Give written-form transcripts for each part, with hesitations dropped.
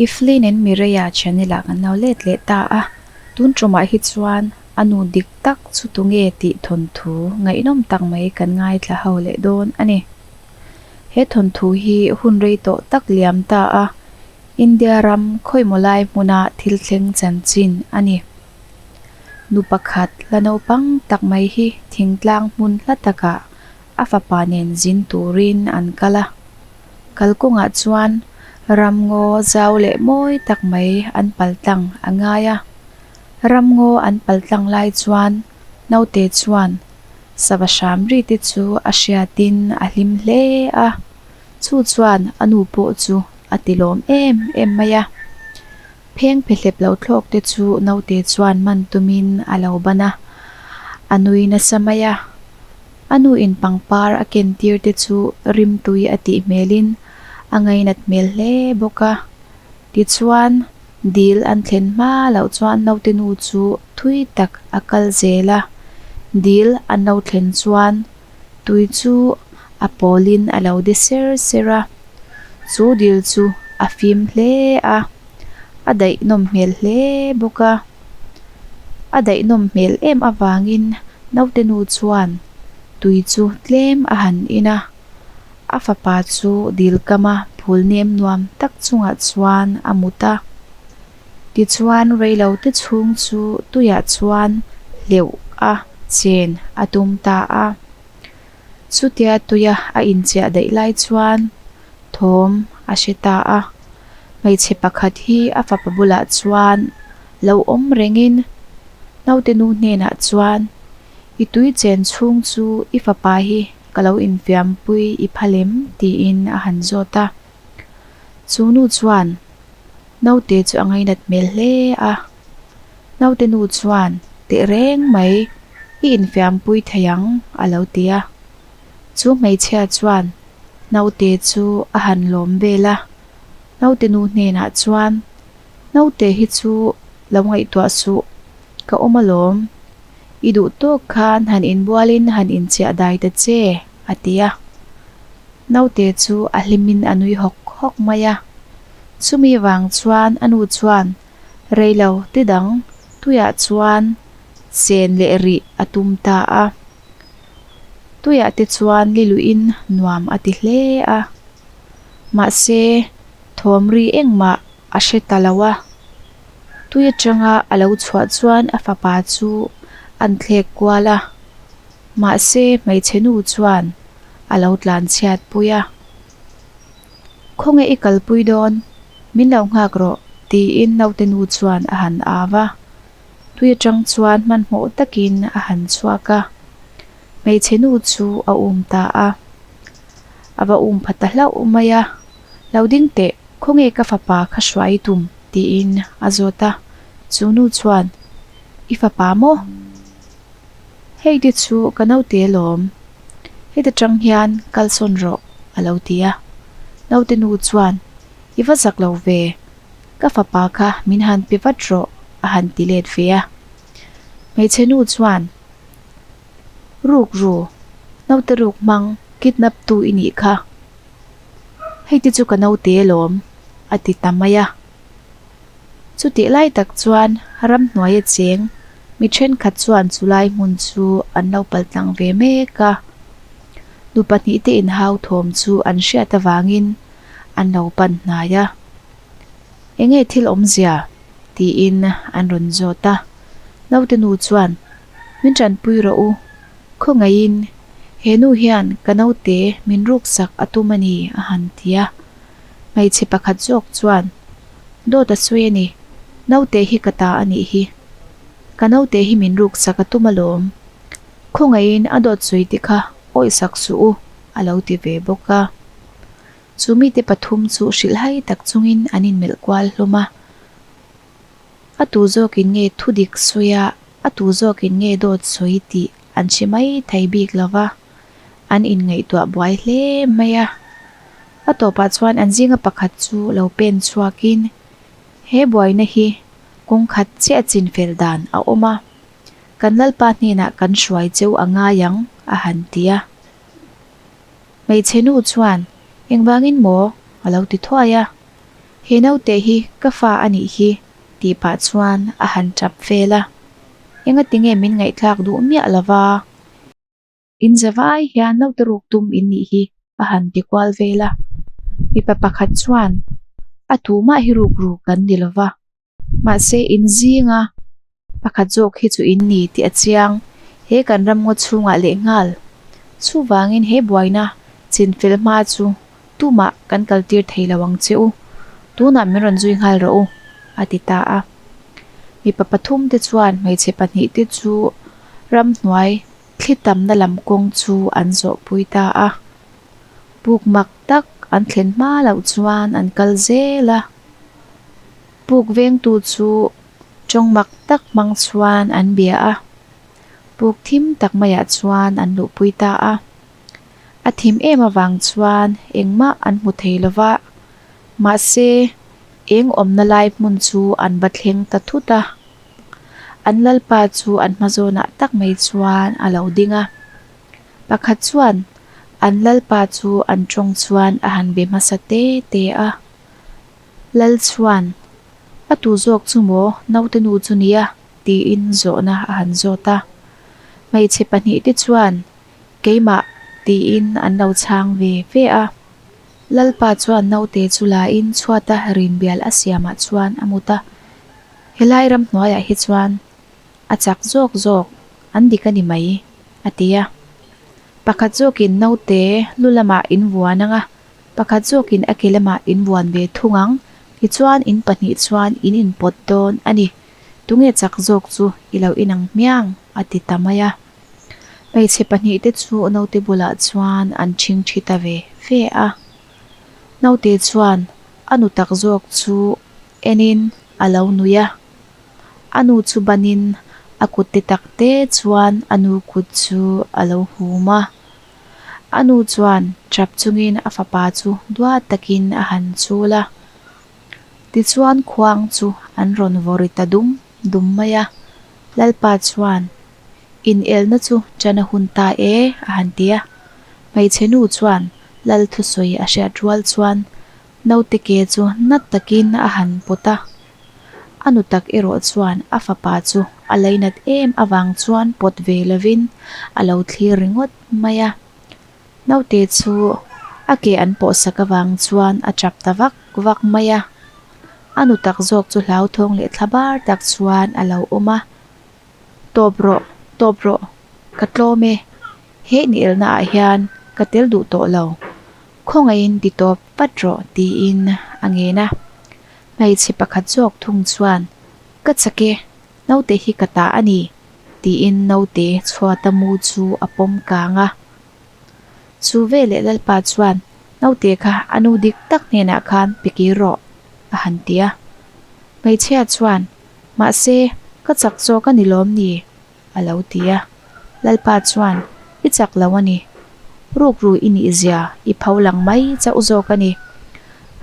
Iflin and Mireia channel ah kan lo let leh ta a, tun tumah hi chuan a nu dik tak chu tunge tih thawnthu ngaihnawm tak mai kan ngaithla ho leh dawn a ni. He thawnthu hi hun rei tawh tak liam ta a, India ram khawimaw lai hmuna thil thleng chanchin a ni. Nu pakhat la naupang tak mai hi thingtlang hmun hla takah a fapa nen zin turin an kal a. Kalkawngah chuan ramngaw zau leh mawi tak mai an paltlang a ngai a. Ramngaw an paltlang lai chuan naute chuan sava hram ri te chu a hriatin a hlim hle a. Chu chuan a nu pawh chu a ti lawm em em mai a. Pheng phehlep lo thlawk te chu naute chuan man tumin a lo ban a, a nui nasa mai a. A nu in pangpar a ken tir te chu rimtui a tih hmelin a ngainat hmel hle bawk a. Tichuan, dil an thlen hma loh chuan naute nu chu thui tak a kal zel a. Dil an lo thlen chuan tui chu a pawlin a lo de ser ser a. Chu dil chu a fim hle a, a daih nawm hmel hle bawk a. A daih nawm hmel em avangin naute nu chuan tui chu tlem a han in a, a fapa chu dil kama phul nem nuam tak chungah chuan a mut a. Tichuan reilote chhung chu tuiah chuan hleuh a chen a tum ta a. Chutia tuia a inchiah daih lai chuan thawm a hre ta a, hmeichhe pakhat hi a fapa bulah chuan lo awm rengin naute nu hnenah chuan, I tui chen chhung chu i fapa hi ka lo infiampui i phal em? tiin a han zawt a. Chu nu chuan naute chu a ngainat hmel hle a. Naute nu chuan, Teh reng mai, i infiampui thei ang, a lo ti a. Chu hmeichhia chuan naute chu a han lawm vel a. Naute nu hnenah chuan, Naute hi chu lo ngaihtuah suh, ka awm alawm. I duh tawk khan han inbualin han inchiah dai ta che, a ti a. Naute chu a hlimin a nui hawk hawk mai a. Chumi vang chuan a nu chuan Reilo ti dang tuiah chuan chen leh rih a tum ta a. Tuiah te chuan liluihin nuam a ti hle a. Mahse, thawm ri engmah a hre ta lo a. Tui atanga a lo chhuah chuan a fapa chu an thlek kual a. Mahse, hmeichhe nu chuan a lo tlanchhiat pui a. Khawnge i kalpui dawn? Min lo nghak rawh, tiin naute nu chuan a han au a. Tui atang chuan hmanhmawh takin a han chhuak a. Hmeichhe nu chu a um ta a. A va um pha ta hlauh mai a. Lo ding teh, khawnge ka fapa kha hruai i tum? tiin a zawt a. Chu nu chuan, I fapa maw? Hei te chu ka naute alawm. Heta tang hian kalsawn rawh, a lo ti a. Naute nu chuan, I va zak lo ve, ka fapa kha min han pe vat rawh, a han ti let ve a. Hmeichhe nu chuan, Ruk ru, naute ruk hmang kidnap tu i nih kha. Hei te chu ka naute alawm, a ti ta mai a. Chutih lai tak chuan ramhnuaia cheng mi thenkhat chuan chulai hmun chu an lo paltlang ve mek a. Nu pahnihte inhau thawm chu an hriat avangin an lo pan hnai a. Enge thil awmzia? tiin an rawn zawt a. Naute nu chuan, Min tanpui rawh u, khawngaihin he nu hian ka naute min ruksak a tum a ni a han ti a. Hmeichhe pakhat zawk chuan, Dawt a sawi a ni, naute hi ka ta a nih hi. Ka naute hi min ruksak a tum alawm. Khawngaihin a dawt sawi te kha awihsak suh u, a lo ti ve bawk a. Chu mite pathum chu hrilhhai tak chungin an inmelh kual hlawm a. A tu zawkin nge thu dik sawi a, a tu zawkin nge dawt sawi tih an hre mai thei bik lo va. An inngaihtuah buai hle mai a. A tawpah chuan an zinga pakhat chu lo pen chhuakin, He buaina hi kawng khat chiah chin fel dan a awm a, kan Lalpa hnenah kan hruai cheu a ngai ang, a han ti a. Hmeichhe nu chuan, Engvangin maw? a lo ti thuai a. He naute hi ka fa a nih hi tih pah chuan a han tap vel a. Engatinge min ngaihthlak duh miah lova? In zavai hian naute ruk tum in nih hi a han ti kual vel a. Mipa pakhat chuan a tumah hi ruk ruk kan ni lova. Mahse in zinga pakhat zawk hi chu in ni tih a chiang. He kan ram ngaw chhungah leh nghal. Chuvangin he buaina chinfel hma chu tumah kan kaltir thei lo ang che u. Tunah min rawn zui nghal rawh u, a ti ta a. Mipa pathum te chuan hmeichhe pahnih te chu ramhnuai thli tamna lam kawng chu an zawhpui ta a. Puk mak tak an thlen hma loh chuan an kal zel a. Puk vengtu chu tawng mak tak hmang chuan an bia a. Puk thim tak maiah chuan an luhpui ta a. A thim em avang chuan engmah an hmu thei lo va. Mahse, eng awmna lai hmun chu an va thleng ta thut a. An lalpa chu an hma zawnah tak mai chuan a lo ding a. Pakhat chuan an lalpa chu an tawng chuan a han be hmasa te te a. Lal chuan, A tu zawk chu maw naute nu chu nia? tiin zawhna a han zawt a. Hmeichhe pahnihte chuan, Keimah, tiin an lo chhang ve ve a. Lalpa chuan naute chu lain chhuata rinbial a siamah chuan a mut a. Helai ramhnuaiah hi chuan a chak zawk zawk an dik a ni mai, a ti a. Pakhat zawkin naute lu lamah in vuan ang a, pakhat zawkin a ke lamah in vuan ve thung ang, tichuan in pahnih chuan in inpawt dawn a ni. Tunge chak zawk chu i lo inang hmiang, a ti ta mai a. Hmeichhe pahnih te chu naute bulah chuan an ṭhingṭhi ta ve ve a. Naute chuan a nu tak zawk chu enin a lo nui a. A nu chu banin a kut te tak te chuan a nu kut chu a lo hum a. A nu chuan ṭap chungin a fapa chu duat takin a han chul a. Tichuan khuang chu an rawn vaw ri ta dum dum mai a. Lalpa chuan, Inelna chu ṭan a hun ta e, a han ti a. Hmeichhe nu chuan Lal thusawi a hriat rual chuan naute ke chu nat takin a han pawt a. A nu tak erawh chuan a fapa chu a lainat em avang chuan pawt ve lovin a lo thlir ringawt mai a. Naute chu a ke an pawhsak avang chuan a tap ta vak vak mai a. A nu tak zawk chu hlauthawng leh thla bar tak chuan a lo awm a. Tawp rawh, tawp rawh, ka tlawm e. He inelna ah hian ka tel duh tawh lo. Khawngaihin ti tawp vat rawh tiin a ngen a. Hmeichhe pakhat zawk thung chuan, Ka chak e, naute hi ka ta a ni, tiin naute chhuata mu chu a pawm kang a. Chu veleh Lalpa chuan, Naute kha a nu dik tak hnenah khan pe kir rawh, a han ti a. Hmeichhia chuan, Mahse, ka chak zawk a ni lawm ni? a lo ti a. Lalpa chuan, I chak lo a ni. Rukru i nih zia i pho lang mai chauh zawk a ni.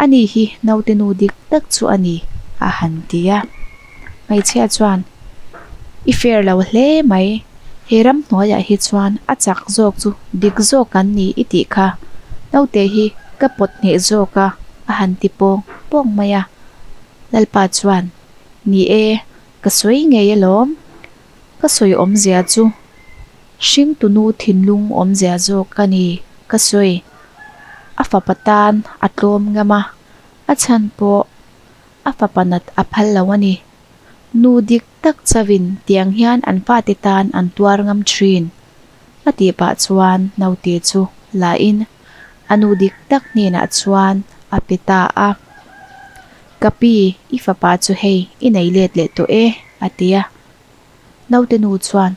Ani hi naute nu dik tak chu a ni, a han ti a. Hmeichhia chuan, I fair lo hle mai. He ramhnuaiah hi chuan a chak zawk chu dik zawk kan ni i tih kha. Naute hi ka pawt hneh zawk a, a han ti pawng pawng mai a. Lalpa chuan, Ni e, Ka sawi ngei alawm. Ka sawi awmzia chu hringtunu thinlung awmzia zawk a ni ka sawi. A fapa tan a tlawm ngam a, a chhan pawh a fapa nat a phal lo a ni. Nu dik tak chauhin tiang hian an fate tan an tuar ngam thin. A tih pah chuan naute chu lahin a nu dik tak hnenah chuan a pe ta a. Ka pi, i fapa chu hei i nei let leh tawh e, a ti a. Naute nu chuan,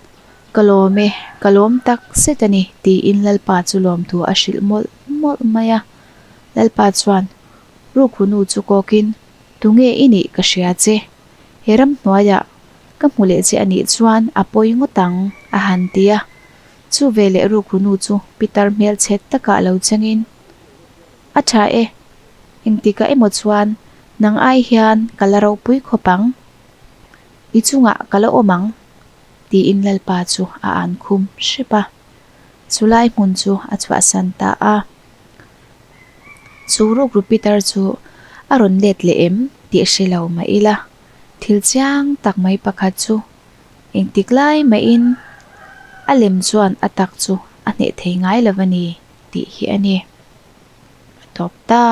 Ka lawm e, ka lawm tak zet a ni, tiin Lalpa chu lawmthu a hrilh mawlh mawlh mai a. Lalpa chuan, Rukru nu chu kawkin, Tunge i nih ka hria che, he ramhnuaiah ka hmu leh che a nih chuan a pawi ngawt ang, a han ti a. Chu veleh rukru nu chu pitar hmelchhe takah lo chengin, A tha e, engtikah emaw chuan nang ai hian ka la ropui khawp ang, i chungah ka la awm ang, tiin Lalpa chu a an khum hrep a. Chulai hmun chu a chhuahsan ta a. Chu rukru pitar chu A rawn let leh em tih hre lo mah ila, thil chiang tak mai pakhat chu engtik lai mahin a lem chuan a tak chu a hneh thei ngai lo a ni tih hi a ni. A tawp ta.